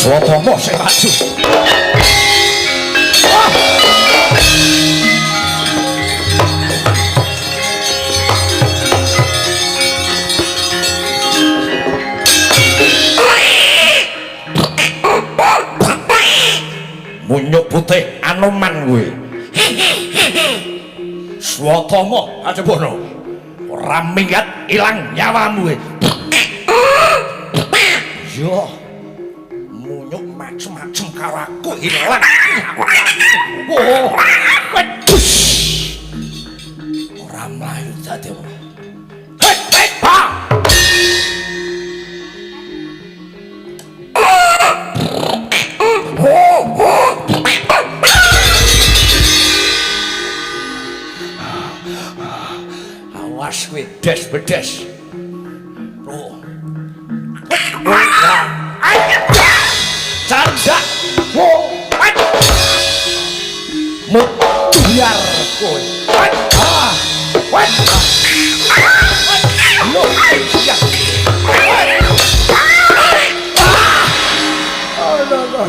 Swatama sing maju. Munyuk putih Anoman kuwi. Swatama Ajebono. Ora minggat ilang nyawamu kowe. Yo. Munyuk macem-macem karo aku ilang. Oh. Wedhus. Ora mlayu dadi. Hei, hei, pa. Awas kowe des bedes. Oh. Canda. Oh. Mutiar kowe. Ah. Lo. Ya. Oh, no, no.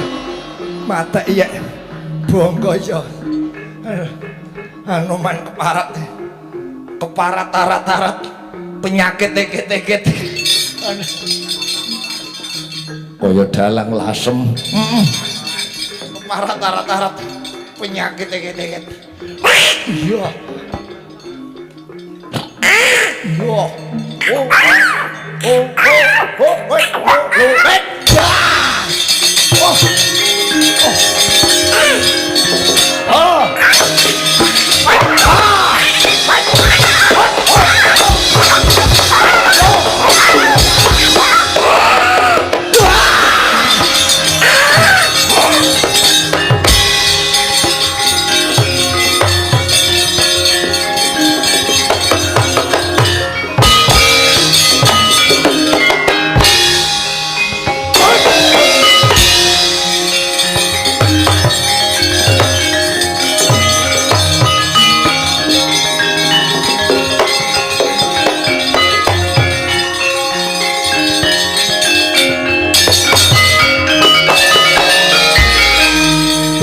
Mate iya. Bongko ya. Anoman keparat. Keparat tarat-tarat penyakit teket-teket. Kaya dalang lasem. Keparat tarat-tarat penyakit teket-teket. Iya. Iya. Oh. Oh, oh, oh, oh, oh, oh. Oh. Oh.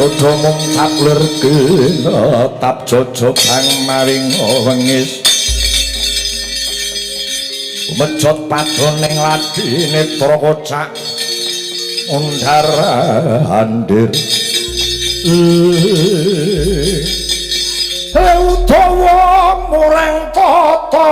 Dodo mung tabler kinetap jojobang maring wengis. Mejot padon ning ladi netra kocak undar andir. Utawa murang tata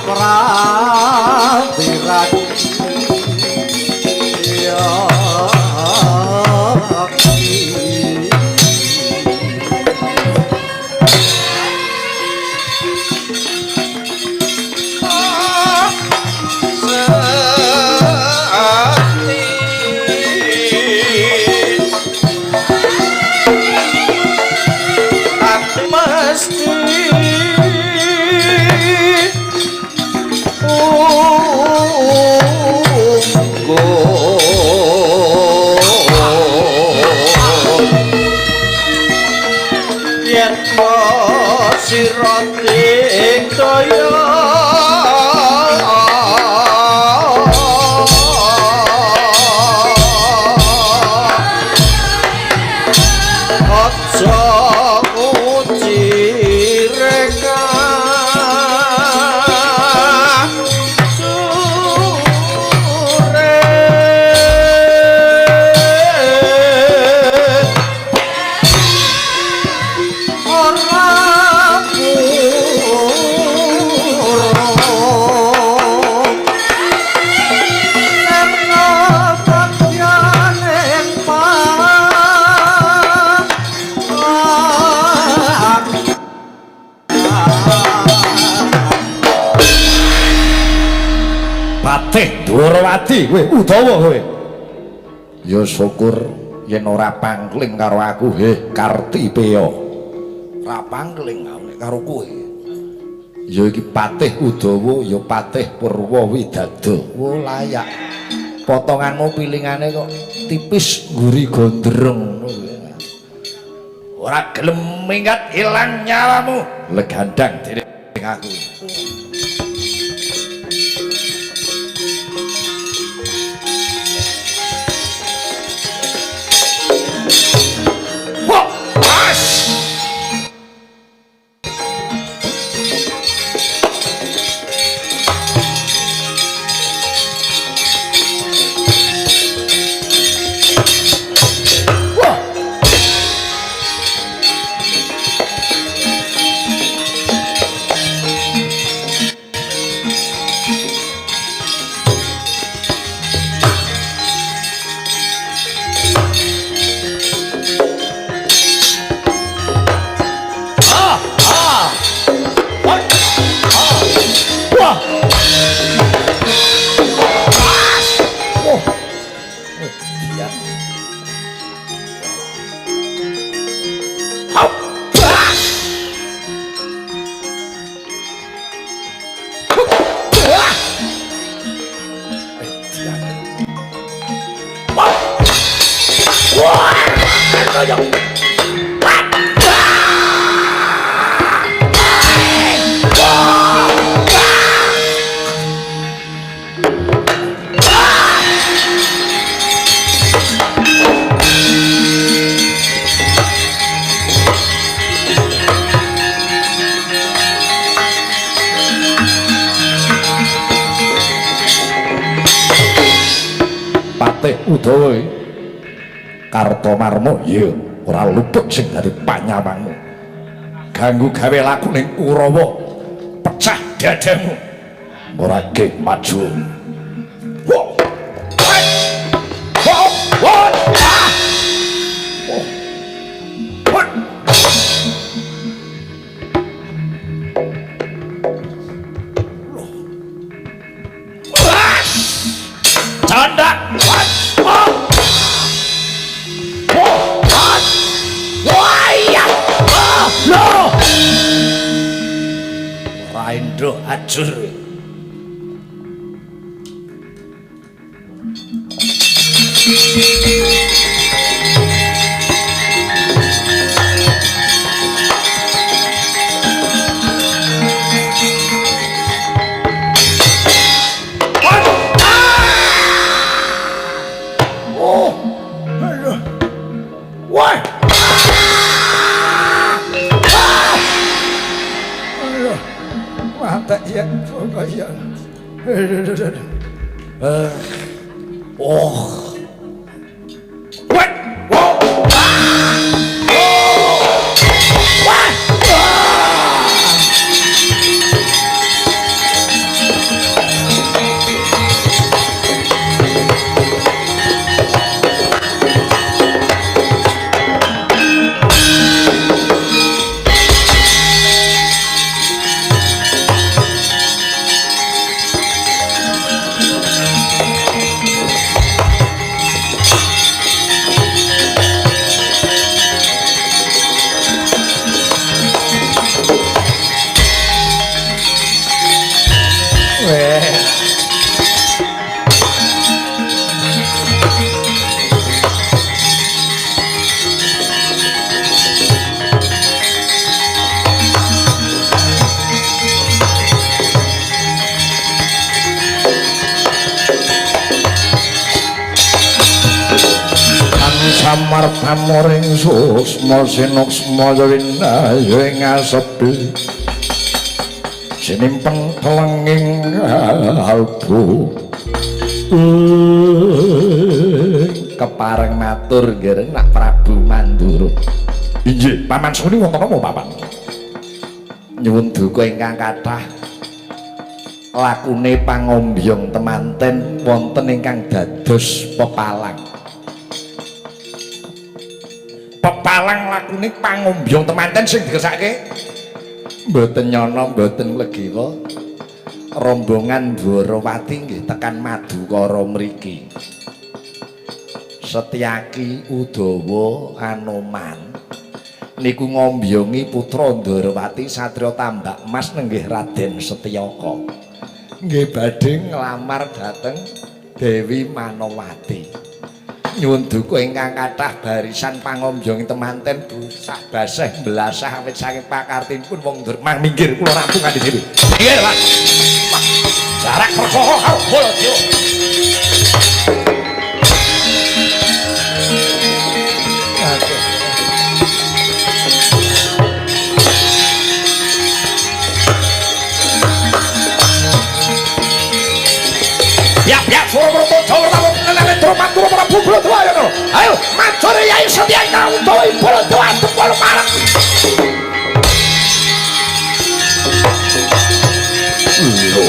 ora Patih Dwarawati kowe, Udawa kowe. Ya syukur yen ora pangkling karo aku, he Kartipeya. Ora pangkling aku nek karo kowe. Ya iki Patih Udawa, ya Patih Purwawidada. Wo layak. Potonganmu pilingane kok tipis ngguri gondrong ngono kuwi. Ora gelem minggat ilang nyawamu. Legandang dening aku. Wah, as. Wah. Ah, ah. Wah. Ah. Wah. As. Oh. Oh, diam. Hau. Bas. Wah. Diam. Wah. Wah. Kaya. Patih Udawa iki Kartomarma ya ora luput sing dadi panyawangmu. Ganggu gawe laku ning Kurawa, pecah dadamu. Ora ge maju. Wah. Wah. Wah. Ah. Oh. Wah. Wah. Canda. Wah. Wah. Wah. Wah. Iya. Ah. Loh. Raindro ajur. Oh. Aduh. Wah. Aduh. Mata ya, ya. Oh. Wah. Wah. Oh. Wah. Ah. Weh. Samar pamoring suksma sinuksma winaya ing asepi sinimpen telenging kalbu. Kepareng matur nggih nak Prabu Mandura. Inggih, Paman Suni wonten napa Paman? Nyuwun duka ingkang kathah. Lakune pangombyong temanten wonten ingkang dados pepalang. Pepalang lakune pangombyong temanten sing dikersake mboten nyana mboten legiwa. Rombongan Dwarawati nggih tekan Madukara mriki. Setyaki Udawa Anoman niku ngombyongi putra Ndharawati satriya Tambak Mas nenggih Raden Setyaka. Nggih badhe nglamar dhateng Dewi Manowati. Nyuwun duka ingkang kathah barisan pangombyong temanten busah baseh belasah awit saking pakartinipun wong ndur mang minggir kula rampung kanthi dhewe. Minggir, Mas. Jarak perkara karo Baladewa. Ya, ayo, matur Yai Setyaka utawa Baladewa tepol marang. Lho.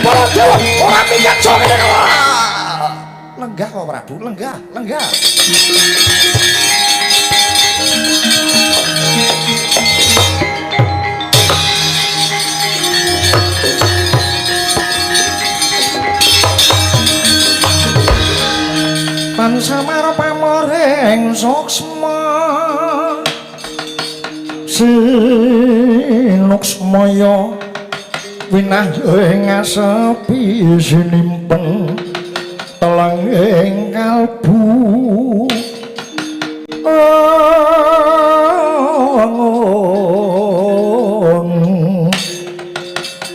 Baladewa ora minggat kene. Lenggah kok Prabu, lenggah, lenggah. Pansamara pamoreng suksma sinuksmaya winah ing asepi sinimpen teleng ing kalbu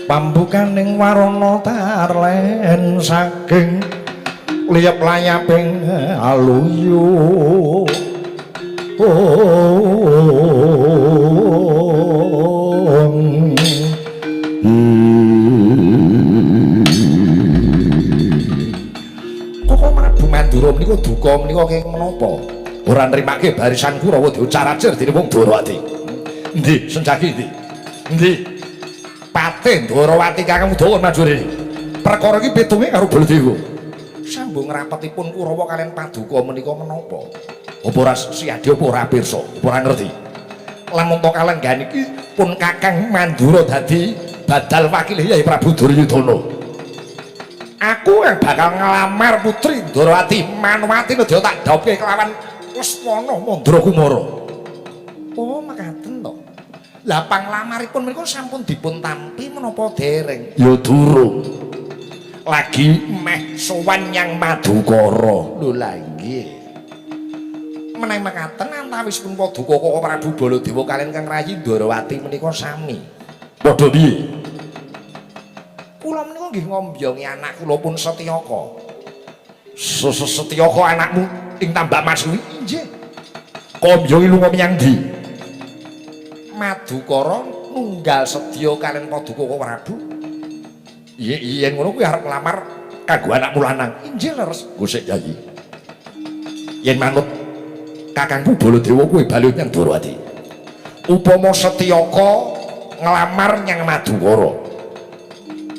pambukaning warana tarlen saking liyep layaping aluyu. Kok Prabu Mandura menika duka menika kenging menapa? Ora nrimake barisan Kurawa diucar-acir dening wong Dwarawati. Endi Senjaki endi? Endi? Patih Dwarawati Kakang Udawa maju rene. Perkara iki pitunge karo Baladewa. Sambung rapetipun Kurawa kaliyan paduka menika menapa? Apa ora siade apa ora pirsa? Apa ora ngerti? Lamun to kalenggahan iki pun Kakang Mandura dadi badal wakil Yai Prabu Duryudana. Aku yang bakal ngelamar putri Ndharawati Manowati nedya tak dhawuhke kelawan Lesmana Mandra Kumara. Oh, mekaten to. Lah panglamaripun menika sampun dipun tampi menapa dereng? Ya durung. Lagi meh sowan nyang Madukara. Lho lah nggih. Menawi mekaten antawisipun paduka Kaka Prabu Baladewa kaliyan Kang Rayi Ndharawati menika sami. Padha piye? Kula menika nggih ngombyongi anak kula pun Setyaka. Setyaka anakmu ing Tambak Mas kuwi? Inggih. Kombyongi lunga menyang ndi? Madukara nunggal sedya kaliyan paduka Kaka Prabu. Yen ngono kuwi arep nglamar kanggo anakmu lanang. Inggih leres. Gosek Yai. Yen manut Kakangku Baladewa kuwi bali nyang Dwarawati. Upama Setyaka nglamar nyang Madukara.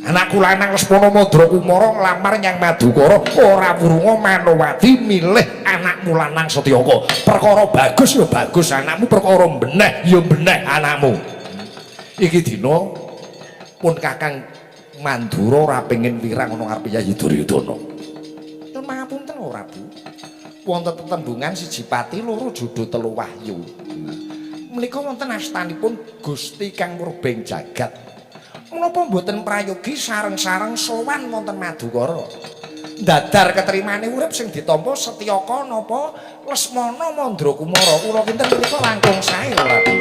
Anakku lanang Lesmana Mandra Kumara nglamar nyang Madukara, ora wurunga Manowati milih anakmu lanang Setyaka. Perkara bagus ya bagus anakmu, perkara beneh ya beneh anakmu. Iki dina pun Kakang Mandura ora pengin wirang ana ngarepe Yayi Duryudana. Nyuwun pangapunten ora, Bu. Wonten tetembungan siji pati loro jodho telu wahyu. Menika wonten astanipun Gusti Kang Murbeng Jagat. Menapa mboten prayogi sareng-sareng sowan wonten Madukara? Dadar keterimane urip sing ditampa Setyaka napa Lesmana Mandra Kumara? Kula kinten menika langkung sae ora, Bu.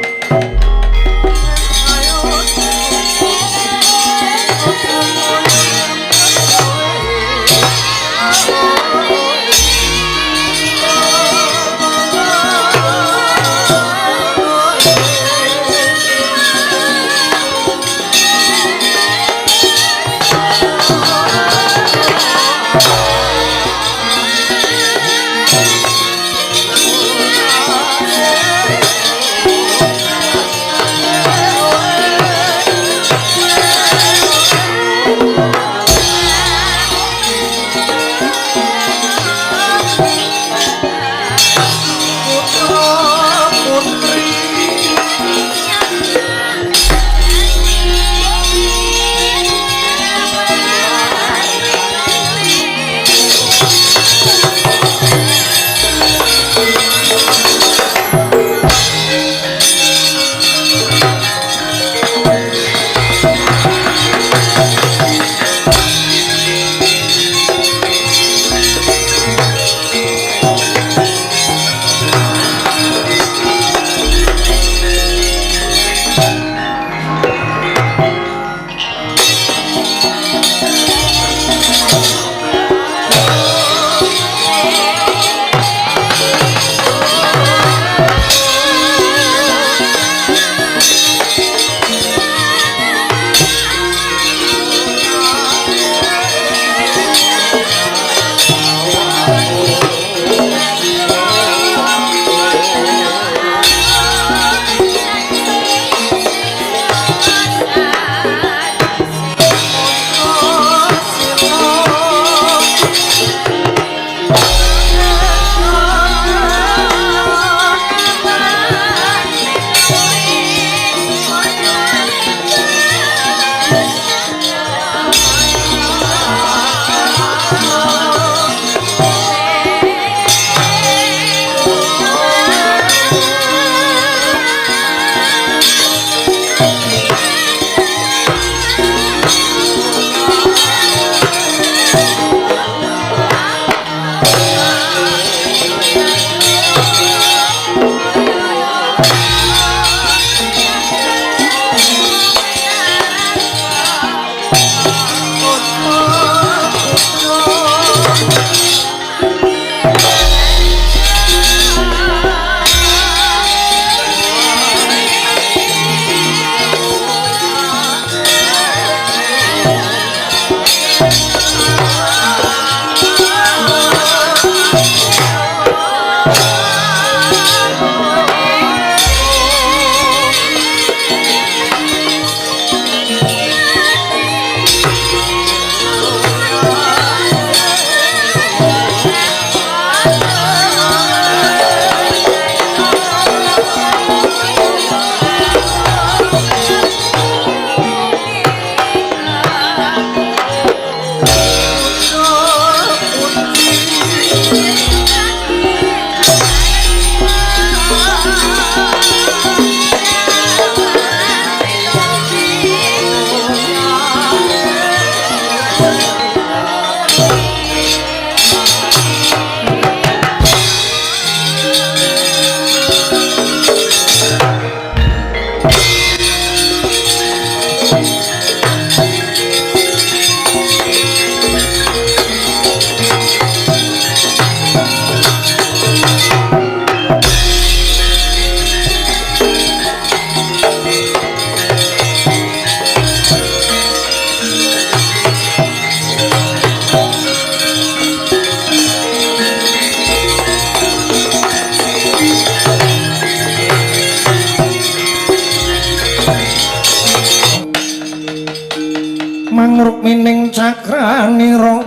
Mangrukmining cakranira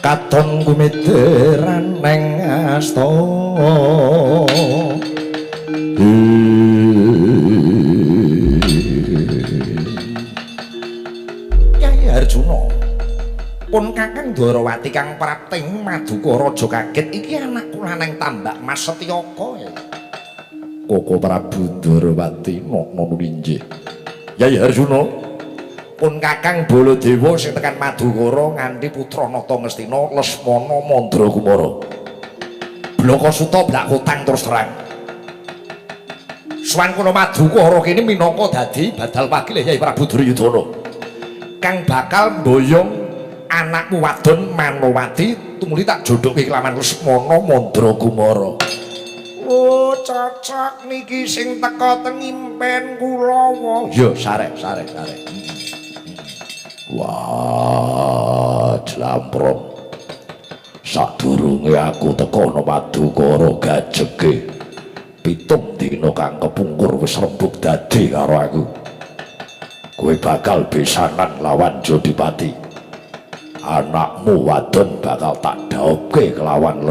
katon kumederan neng asta. Kyai Arjuna pun Kakang Dwarawati kang prapting maduka raja kaget iki anakku lanang tambak Mas Setyaka. Koko Prabu Dwarawati nokno inggih. Kyai Arjuna pun Kakang Baladewa sing tekan Madukara nganti putra Nata Ngastina Lesmana Mandra Kumara. Blaka Suta blak kutang terus terang. Sowan kono Madukara kene minangka dadi badal wakile Kyai Prabu Duryudana kang bakal mboyong anakmu wadon Manowati tumuli tak jodhoke kelawan Lesmana Mandra Kumara. Oh cocok niki sing teka teng impen kula. Ya sareh sareh sareh. Wah, jlamprong. Sadurunge aku teka ana Madukara gajege. 7 dina kang kepungkur wis rembug dadi karo aku. Kowe bakal besanan lawan Jodipati. Anakmu wadon bakal tak dhaopke kelawan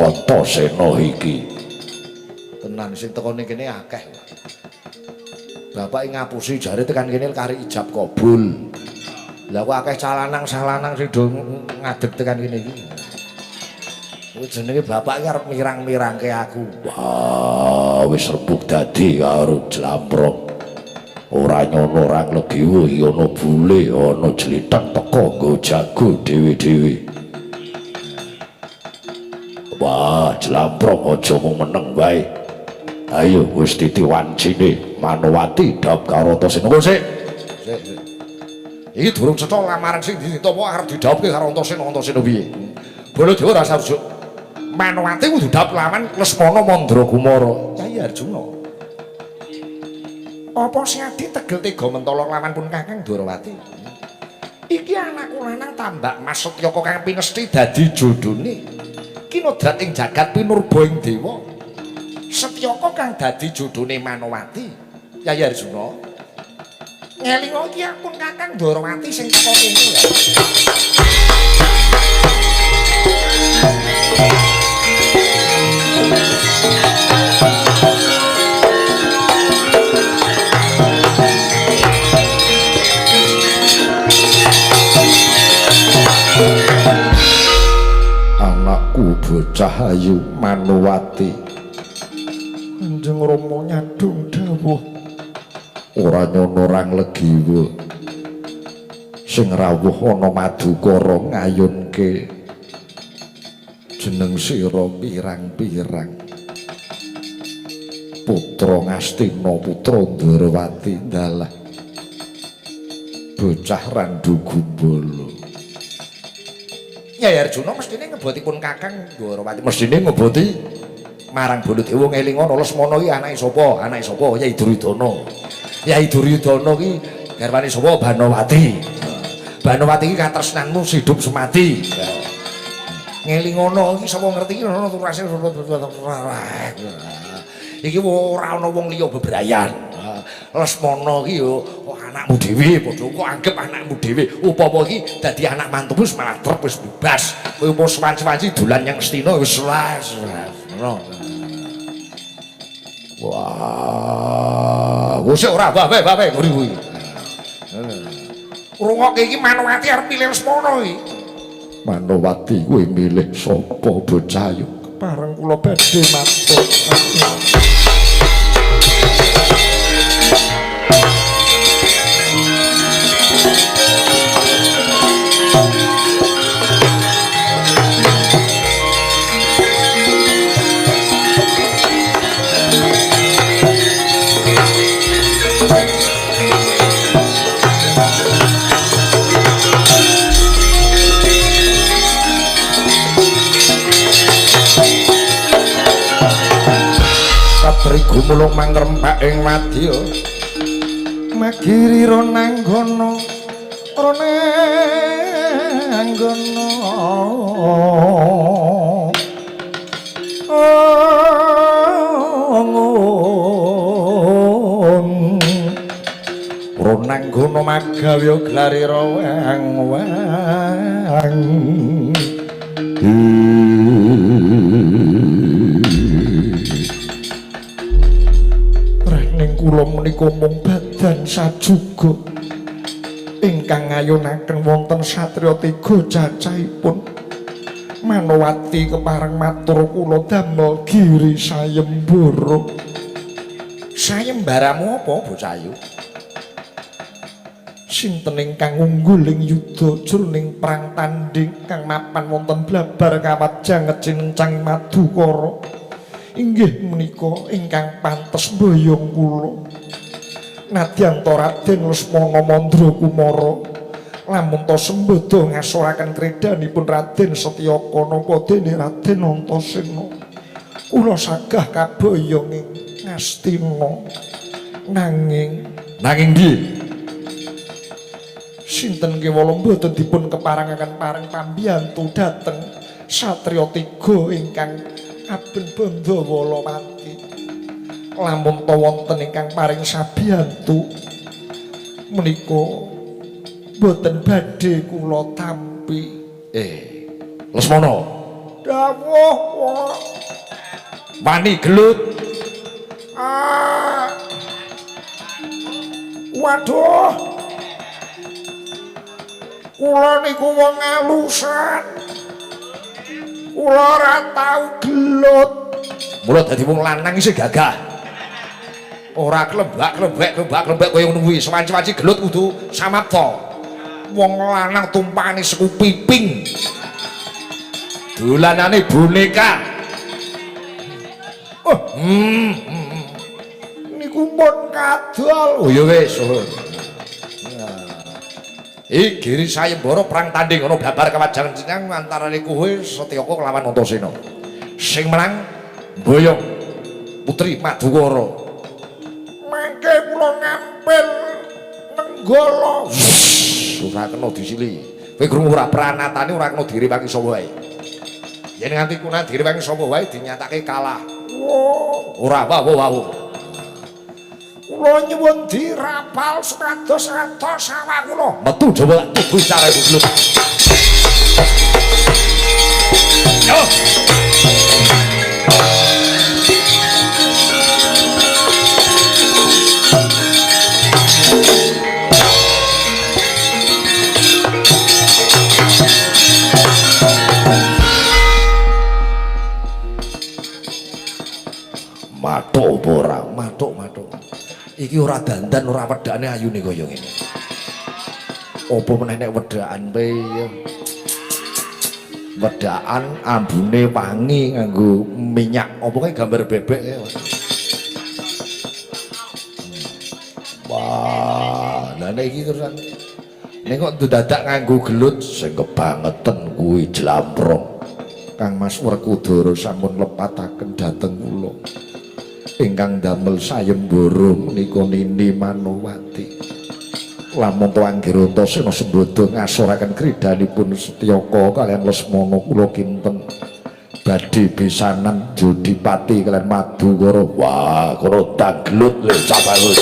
Antasena iki. Tenan sing teko ning kene akeh. Bapake ngapusi jare tekan kene kari ijab kabul. Lah kok akeh calanang-salanang sing do ngadeg tekan kene iki. Kuwi jenenge bapak iki arep mirang-mirangke aku. Wah, wis rebuk dadi karo Jlamprong. Ora nyono ora nglegiwo iki ana bule, ana jlithek teko nggo jago dhewe-dhewe. Wah, Jlamprong aja mung meneng wae. Ayo wis titi wancine Manowati dhap karo Antasena. Sik. Sik, sik. Iki durung cetha lamaran sing ditampa arep didhawuhke karo Antasena, Antasena piye? Baladewa ora sarujuk. Manowati kudu dhap lawan Lesmana Mandra Kumara. Kyai Arjuna. Apa Siadi tegel tega mentala lawan pun Kakang Dwarawati? Iki anakku lanang tambak Mas Setyaka kang pinesthi dadi jodhone. Kinodrat ing jagat pinurba ing dewa. Setyaka kang dadi jodhone Manowati. Kyai Arjuna. Ngelinga iki ampun Kakang Dwarawati sing teka kene ya. Anakku bocah ayu Manowati. Kanjeng Rama nyadhung dawuh. Ora nyono ora nglegiwa. Sing rawuh ana Madukara ngayunke jeneng sira pirang-pirang. Putra Ngastina putra Ndrawati dalah bocah Randu Gumbala. Kyai Arjuna mestine ngebotipun Kakang Ndrawati, mestine ngeboti marang Baladewa ngelingono Lesmana iki anake sapa? Anake sapa? Kyai Duryudana. Kyai Duryudana iki garwane sapa? Banowati. Banowati iki katresnanmu hidup semati. Ngelingono iki sapa ngerti iki ana turase iki ora ana wong liya bebrayan. Lesmana iki yo anakmu dhewe, padha kok anggap anakmu dhewe. Upama iki dadi anak mantumu wis malah trep wis bebas. Kowe umpama sewan-sewanci dolan nyang Astina wis las. Ngono. Wah, wis ora bae-bae nguri kuwi. Rungokke iki Manowati arep milih Lesmana iki. Manowati kuwi milih sapa bocah ayu? Kepareng kula badhe matur. Satri gumulung mangrempak ing wadya magiri ronanggana ronanggana ronanggana magawe glari rawang-wang. Ning kula menika mung badan sajuga ingkang ngayunaken wonten satriya tiga cacahipun. Manowati kepareng matur kula damel giri sayembara. Sayembaramu apa bocah ayu? Sinten ingkang unggul ing yuda jroning perang tandhing kang mapan wonten blabar kawat janget cinencang Madukara? Inggih menika ingkang pantes mboyong kula. Nadyan ta Raden Lesmana Mandra Kumara lamun ta sembada ngasoraken kredanipun Raden Setyaka napa dene Raden Antasena. Kula sagah kaboyong ing Ngastina. Nanging piye? Sinten kewala mboten dipun keparengaken pareng pambiyantu dhateng satriya tiga ingkang aben Bandawalawati. Lamun ta wonten ingkang paring sabiyantu menika boten badhe kula tampi. Lesmana. Dawuh wani gelut. Ah. Waduh. Kula niku wong alusan. Kula ora tau gelut. Mula dadi wong lanang isih gagah. Ora klembak-klembek, klembak-klembek kaya ngono kuwi. Sewanci-wanci gelut kudu samapta. Wong lanang tumpakane seku piping. Dolanane boneka. Oh, Niku pun kadol. Oh ya wis. Iki sayembara perang tanding ana babar kawajangan jeneng antarane kowe Setyaka kelawan Antasena. Sing menang mboyong Putri Madukara. Mangke kula ngampil nenggala. Ora kena disili. Kowe krungu ora pranatane ora kena direwangi sapa wae. Yen nganti kuna direwangi sapa wae dinyatake kalah. Oh, ora wawu-wawu. Kula nyuwun dirapal supados atos awak kula. Metu Jawa tubuh cara gelut. Yo. Mathuk apa ora? Mathuk, mathuk. Iki ora dandan, ora wedakane ayune kaya ngene. Apa meneh nek wedakan piye? Wedakan ambune wangi nganggo minyak apa kae gambar bebek kae. Wah, lha nek iki terusan nek kok dadak nganggo gelut sing kebangetan kuwi jlamprong. Kang Mas Werkudara sampun lepataken dhateng kula. Ingkang damel sayembara menika Nini Manowati. Lamun to anggere Antasena sembada ngasoraken kridanipun Setyaka kaliyan Lesmana kula kinten badhe besanan Jodipati kaliyan Madukara. Wah, kono danggelut lho cah bagus.